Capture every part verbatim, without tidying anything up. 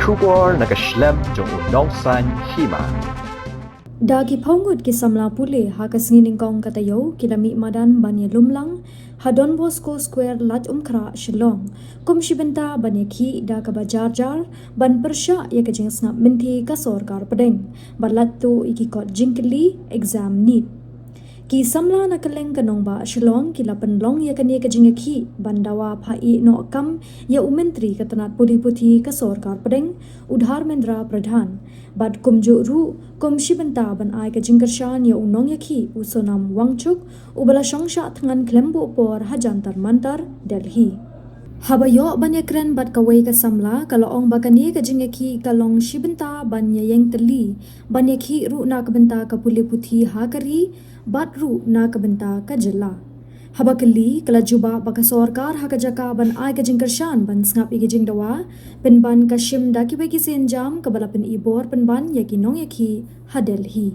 Khubor na ka shlem jong u Nongsaiñ Hima. Da ki phew ngut ki samla pule ha ka sngi nyngkong ka taïew ki la mih madan ban ïalum lang ha Don Bosco Square, Laitumkhrah, Shillong, kum shi bynta ban ïakhih da kaba jar jar ban pyrshah ïa ka jingsngap mynthi ka sorkar pdeng bad lait tuh ïa ki kot jingkylli exam NEET. Ki samla na kylleng ka nongbah Shillong ki la pynlong ïa kane ka jingïakhih ban dawa phah ïehnoh kam ïa u Myntri ka tnat pule puthi ka sorkar pdeng, u Dharmendra Pradhan, bad kumjuh ruh kum shi bynta ban ai ka jingkyrshan ïa u nongïakhih u Sonam Wangchuk, uba la shong shah thngan khlem buh por ha Jantar Mantar, Delhi. Haba ïoh ban ïakren bad kawei ka samla, ka la ong ba kane ka jingïakhih ka long shi bynta ban ïaïeng tylli, ban ïakhih ruh na ka bynta ka pule puthi ha ka ri bad ruh na ka bynta ka jylla. Haba kylli, ka la jubab ba ka sorkar ha ka jaka ban ai ka jingkyrshan ban sngap ïa ki jingdawa pynban ka shim da kiwei ki sienjam kaba la pyni bor pynban ïa ki nongïakhih ha Delhi.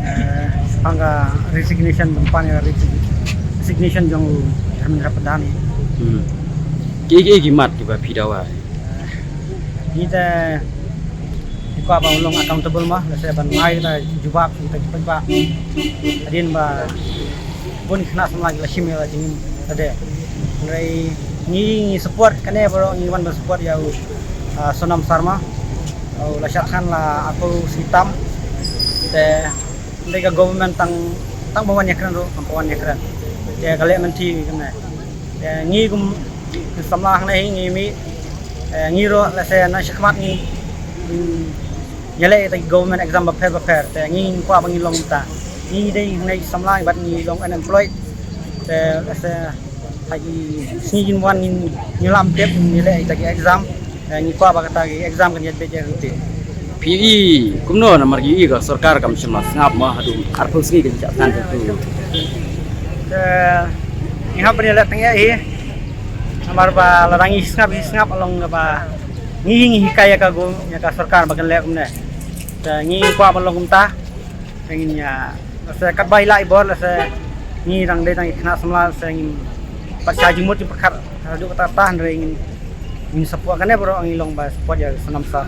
Eh, shaphang ka resignation, ban pan ïa ka resi-, resignation jong u Dharmendra Pradhan. Hmm. Ki, ki, ki mat kiba phi dawa. Eh, ngi te, ngi kwah ba un long accountable mo, lehse ban ai ka jubab ïa kita ki paidbah. Hadien ba bun ki khynnah samla ki la shim ïa la jingim lade. Hynrei ngi, ngi support kane baroh, ngi wan ban support ïa u, ah, Sonam Sarma. U la shah thngan la arphew sngi tam. Te hynrei ka government tang, tang ba wan ïakren ruh kam pat wan ïakren. Te ka leh mynthi kumne. Te ngi kum samla hangne hi ngi mih, eh, ngi ruh lehse na shakhmat ngi, ngi ïaleh ïa kita ki government exam bapher bapher. Te ngi kwah ba ngin long kumta. Ngi dei hangne samla bad ngi long unemployed. Te lehse ha ki sngi kin wan ngin, ngin lam tep, ngin ïaleh ïa kita ki exam. Eh, ngi kwah ba kata ki exam kan ïaid beit ïa rutin. Phi i kumno namar ki i ka sorkar kam shym la sngap mo haduh arphew sngi kan shah thngan tu. Eh, ngi hap ban ïaleh tang ïa hi. Namar ba lada ngi sngap, hi sngap long ba ngi, ngi hikai ïa ka go, ïa ka sorkar ba kan leh kumne. Te ngi kwah ban long kumta. Te ngin ïa, lehse katba i lah i bor, lehse ngi dang dei tang i khynnah samla, lehse ngin pat shah jingmut jingpyrkhat haduh katta katta, hynrei ngin, ngin support kane baroh, ngi long ba support ïa Sonam Sar.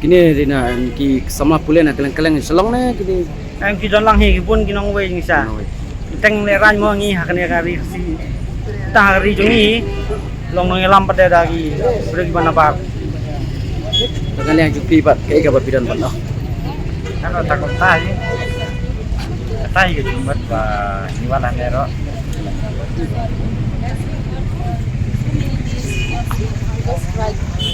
Kine dei na ki samla pule na kylleng kylleng Shillong ne kine? Em, ki don lang hi, ki bun ki nongwei ngi sha. Nongwei. Teng lehrain mo ngi ha kane ka ri Khasi. Tang ha ka ri jong ngi. Long nongïalam pat da ki briew kiba nabar. Te ka liang jong phi pat kaei kaba phi don ban ong? Ka ta kumta hi. Ka ta hi ka jingmut ba ngi wan hangne ruh.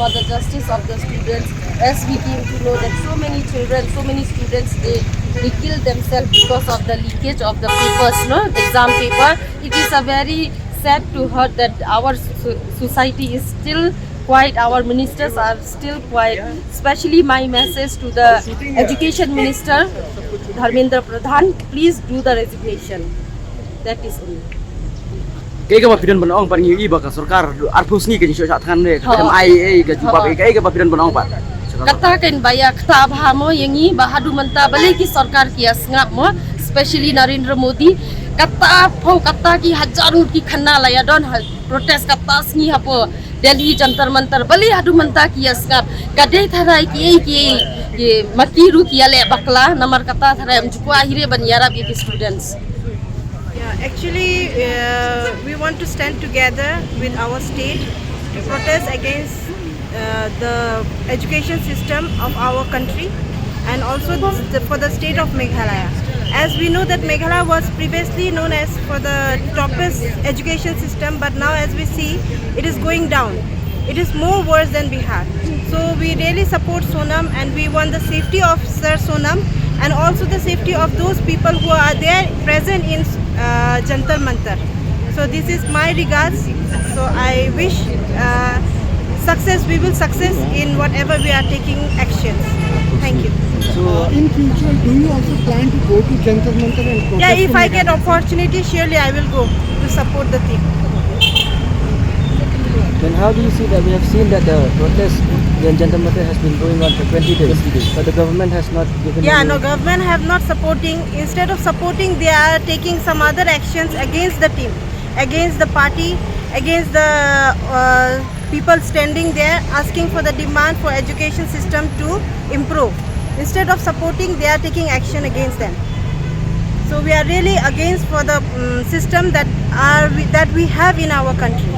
For the justice of the students, as we came to know that so many children, so many students, they, they kill themselves because of the leakage of the papers, no, exam paper. It is a very sad to hear that our so-, society is still quiet, our ministers are still quiet, especially my message to the education minister, Dharmendra Pradhan, please do the resignation. That is all. Kaei kaba phi don ban ong, pat ngi i ba ka sorkar arphew sngi ka jingshoh shah thngan ne, ka, hooid, kam ai ei ka jubab ei, kaei kaba phi don ban ong pat? Kata kan ba ïa kata bha mo ïa ngi ba haduh mynta balei ki sorkar ki ïa sngap mo, especially Narendra Modi. Kata phew kata ki hajar ngut ki khynnah la ïa don ha protest kata sngi hapoh Delhi Jantar Mantar, balei haduh mynta ki ïa sngap? Ka dei tharai kiei kiei, ki ma ki ruh ki ïaleh bakla, namar kata tharai ym ju kwah hi re ban ïarap ïa ki students. Yeah, actually, uh, we want to stand together with our state to protest against, uh, the education system of our country and also the, for the state of Meghalaya. As we know that Meghalaya was previously known as for the toppest education system, but now as we see, it is going down. It is more worse than Bihar. So we really support Sonam and we want the safety of Sir Sonam. and also the safety of those people who are there present in uh, Jantar Mantar. So this is my regards. So I wish uh, success. We will success in whatever we are taking actions. Thank you. So, uh, in future, do you also plan to go to Jantar Mantar and protest? Yeah, if in I the get opportunity, surely I will go to support the team. Then how do you see that we have seen that the protest in Jantar Mantar has been going on for twenty days, but the government has not given Yeah, any... No, government have not supporting. Instead of supporting, they are taking some other actions against the team, against the party, against the uh, people standing there asking for the demand for education system to improve. Instead of supporting, they are taking action against them. So we are really against for the um, system that are we, that we have in our country.